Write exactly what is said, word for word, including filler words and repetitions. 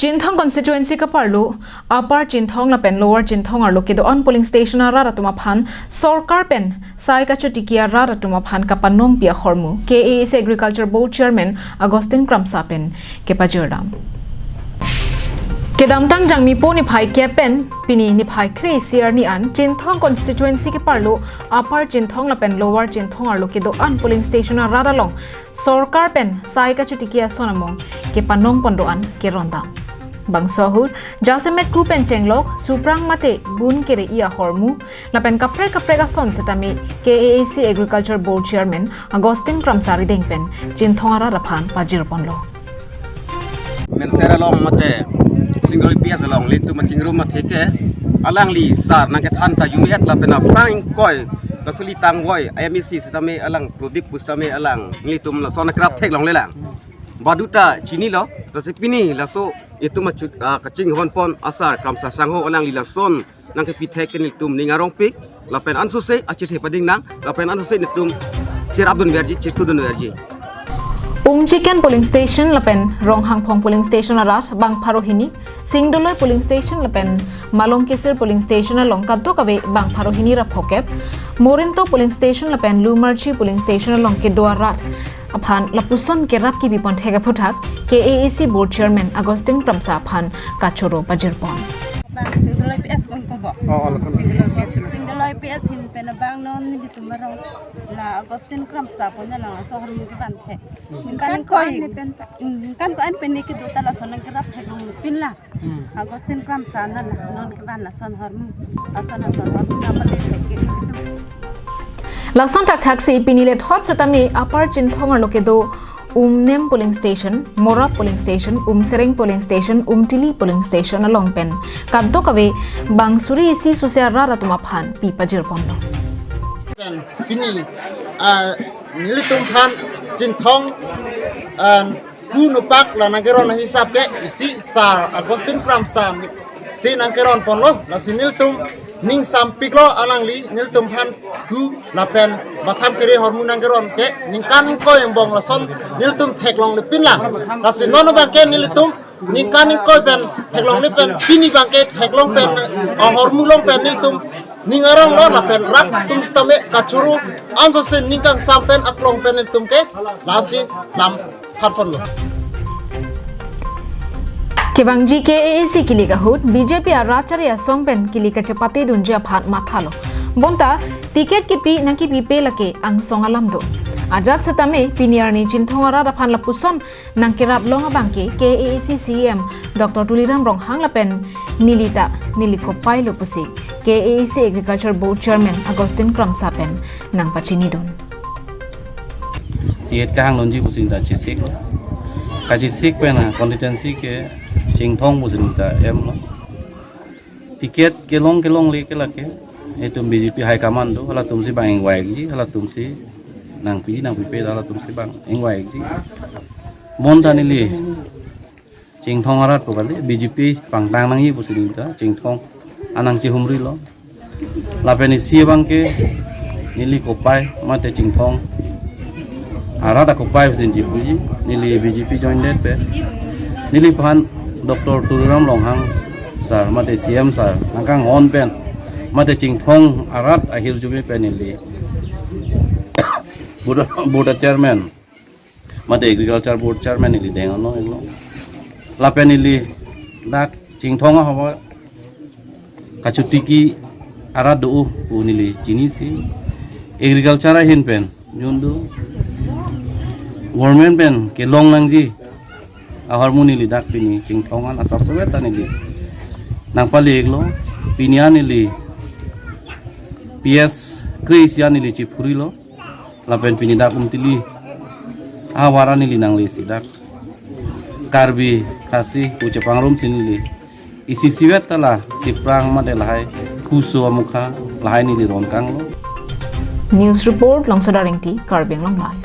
Chinthong constituency kaparlo Upper Chinthong lapen Lower Chinthong arlo kedo-an polling station arat atum aphan sorkar pen sai kachotiki arat atum aphan kapanongpi ahormu K A A C Agriculture Board Chairman Augustine Kramsa pen kepajirdam. Kedamtang Jangmipo niphai kep pen pini niphai kre-isi arni an Chinthong constituency keparlo Upper Chinthong lapen Lower Chinthong arlo kedo-an polling station arat along sorkar pen sai kachotiki ason among kepanong pon do-an kerondam. Bangso ahut jasemet ku pen chenglok, suprang mate bun kere-i ahormu lapen kaprek kaprek ason setame K A A C Agriculture Board Chairman Augustine Kramsa arideng pen Chinthong arat aphan pajir ponlo. Menser along mate Singdoloi P S along litum achingrum atheke alangli sar nangkethan ta jumi-et lapen aphrang ingkoi kasuli tangvoi M A C setame alang Prodip pu setame alanglitum lason akrap theklonglelang. Baduta chinilo, lasi pini laso itum achut, ah, kachinghon pon asar Kramsa sangho alangli lason nangkepi thek ke nelitum ning arongpik lapen ansose achethe pading nang lapen ansose nelitum cherapdunverji, chetudunverji. Umchiken polling station lapen Ronghangphong polling station arat bang pharo hini, Singdoloi polling station lapen Malongkisir polling station along kadokave bang pharo hini ra phokep, Morinto polling station lapen Lumarchi polling station along kedo arat aphan lapuson kerap kepi pon thek aphuthak K A A C Board Chairman Augustine Kramsa aphan kachoro pajir pon. Bang Singdoloi P S bang ko bo. Oh, oh, lason. Singdoloi P S. Singdoloi P S ahin pen abang non nelitum arong la Augustine Kramsa pu nanglang aso ahormu kevan thek. Ningkan ingkoi, ningkan ko-an pen ne kedo ta lason nangkerap theklongpin la. Hmm. Augustine Kramsa nanglang non kevan lason ahormu. Lason ason ahormu nangpale thek ke. Lason thakthaksi pini lethot setame Upper Chinthong arlo kedo Umnem polling station, Morap polling station, Umsereng polling station, Umtili polling station along pen kadokave bang suri isi sose arat atum aphan pi pajir ponlo. Pen pini, ah, nelitum aphan Chinthong, ah, ku nopak la nangkeron hisap ke isi sar Augustine Kramsa si nangkeron ponlo, lasi nelitum ning sampiklo alangli nelitum aphan ku lapen batham kere ahormu nangkeron ke ningkan ingkoi angbong lason nelitum theklonglepin lang. Lasi non abang ke nelitum ningkan ingkoi pen theklongle pen pini abang ke theklong pen ahormu long pen nelitum ning aronglo lapen rat atum setame kachoro ansose ning kangsam pen aklong pen nelitum ke lasi lam than ponlo. Kevangji K A A C kilik ahut B J P arat chari asong pen kilik kachepate dunji aphan mathalo. Bonta ticket kipi nangkipipe lake angsong alam do. Ajat setame pini arni Chinthong arat aphan lapuson nangkerap long abang ke K A A C C E M Doctor Tuliram Ronghang lapen neli ta neli kopai lo pusi K A A C Agriculture Board Chairman Augustine Kramsa pen nangpachinidun. Ticket kahang lonji pusi ta chesik. Kachesik pen constituency ke Chinthong pusi ta em lo. Ticket kelong kelongle ke lake itum B J P high command do, halatum si bang ingvaiji, halatum si nangpi nangpipe, halatum si bang ingvaiji. Bonta neli Chinthong arat pu kali, B J P pangtang nangji pusi neli ta Chinthong anang chihumrilo. Lapen isi abang ke neli kopai mate Chinthong arat akopai pusi chipuji, neli B J P join det pen neliphan Doctor Tuliram Ronghang sir mate C E M sir nangkanghon pen mate Chinthong arat ahirjume pen neli board, board chairman mate Agriculture Board Chairman neli deng ano inglo. Lapen neli dak Chinthong ahormu kachotiki arat do pu neli chinisi. Agriculture ahin pen jun do government pen kelong nangji ahormu neli dak pini Chinthong an asap sovet ta neli nangpale iklo. Pini an neli P S kre-isi an neli chiphurilo. Lapen pini dak Umtili ahavar an neli nanglesi dak Karbi Khasi pu chepangrum si neli isi isivet ta la siprang mate lahai kuso amukha lahai neli ronkanglo. News report, Longsoda Rengti, Karbi Anglong Live.